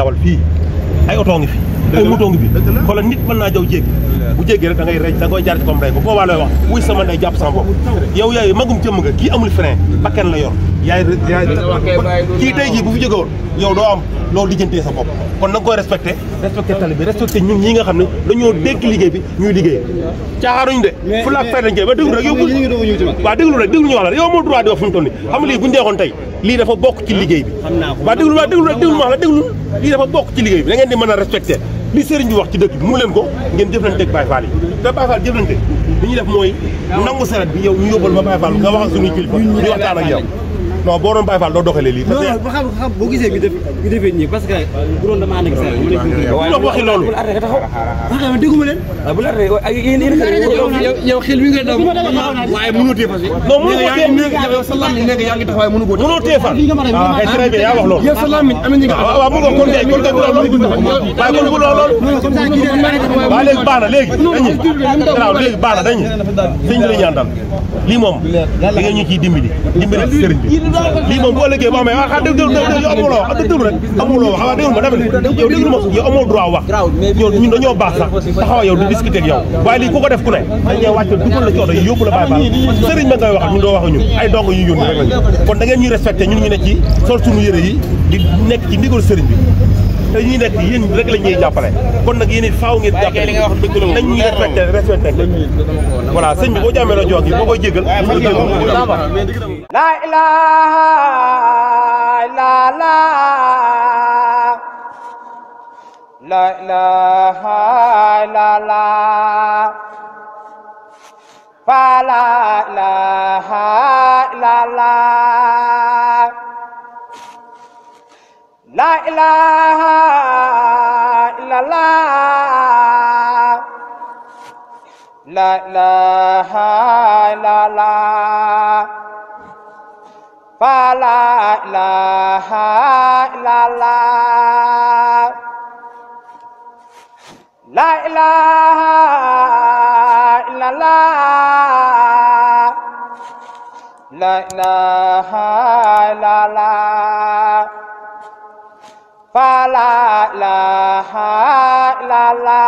dawal fii ay oto ngi fi ay moto ngi fi xoolal nit mën naa jaw jéggi bu jéggee rek da ngay rey da ngay jaar ci comme rey ko boobaa looy wax wuy sama ndey jàpp sama bopp yow yaay magum jëmm nga kii amul frein bakkan la yor yaay kii tey jii bu fi jóge woon yow doo am loo lijjantee sa bopp kon na nga koy respecté tali bi respecté ñun ñi nga xam ne dañoo dégg liggéey bi ñuy liggéey caaxaaruñu de fu laak fay dañ koy ba déglu rek yow waaw déglu rek déglu ñu wax la yow moo droit di wax fu mu toll nii xam nga lii bu ñu deexoon tey lii dafa bokk ci liggéey bi waaw déglu rek déglu ma wax la déglu lii dafa bokk ci liggéey bi da ngeen di mën a respecté li sëriñ bi wax ci dëkk bi mu leen ko ngeen jëflante ak Baye Fall yi te Baye Fall jëflante li ñuy def mooy nangu saret bi yow ñu yóbbal ba Baye Fall nga wax ak suñuy kilifa ñu waxtaan ak yow non boo doon Baye Fall doo doxalee lii. parce que xam boo gisee ñu defee nii parce que bu doon dama ànd ak saret mu nekk waxi loolu dégguma leen bu la yow xel wi nga daw waaye mënoo téye fas non mënoo sa lam nekk yaa ngi taxawaay mënu ko mënoo téye fan kay très bien yaa wax loolu yow sa lam am na waaw mu nga kon kay kon loolu waaye kon bu loolu waaw léegi baax na léegi dañu garaaw léegi baax na dañu sëñ bi la ñaan dal lii moom da ngeen ñu ciy dimbali sëriñ bi lii moom boo ëllëgee boo amee ah déglu amuloo wax déglu rek amuloo wax waaw déglu ma dama yow déglu ma yow amoo droit wax ñun dañoo baax sax taxawa yow di discuter ak yow waaye lii ku ko def ku ne dañuy wàcc dugal la coono yi yóbbu la Baye Fall sëriñ ba ngay wax ñun doo wax ñun ay dong yu yónni rek lañu kon da ngeen ñuy respecté ñun ñu nekk ci sol suñu yére yi di nekk ci ndigal sëriñ bi te ñuy nekk yéen rek lañ ñuy jàppale kon nag yéen it faaw ngeen jàppale nañ ñuy respecté voilà sëñ bi boo jàmmee la jox yi boo koy jégal ko jégal la ilaha illallah la ilaha illallah fa la ilaha illallah la ilaha illallah la ilaha illallah fa la ilaha illallah la ilaha illallah la ilaha illallah fa la ilaha illallah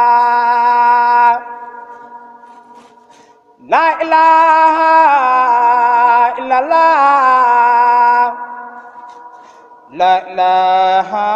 la ilaha illallah la ilaha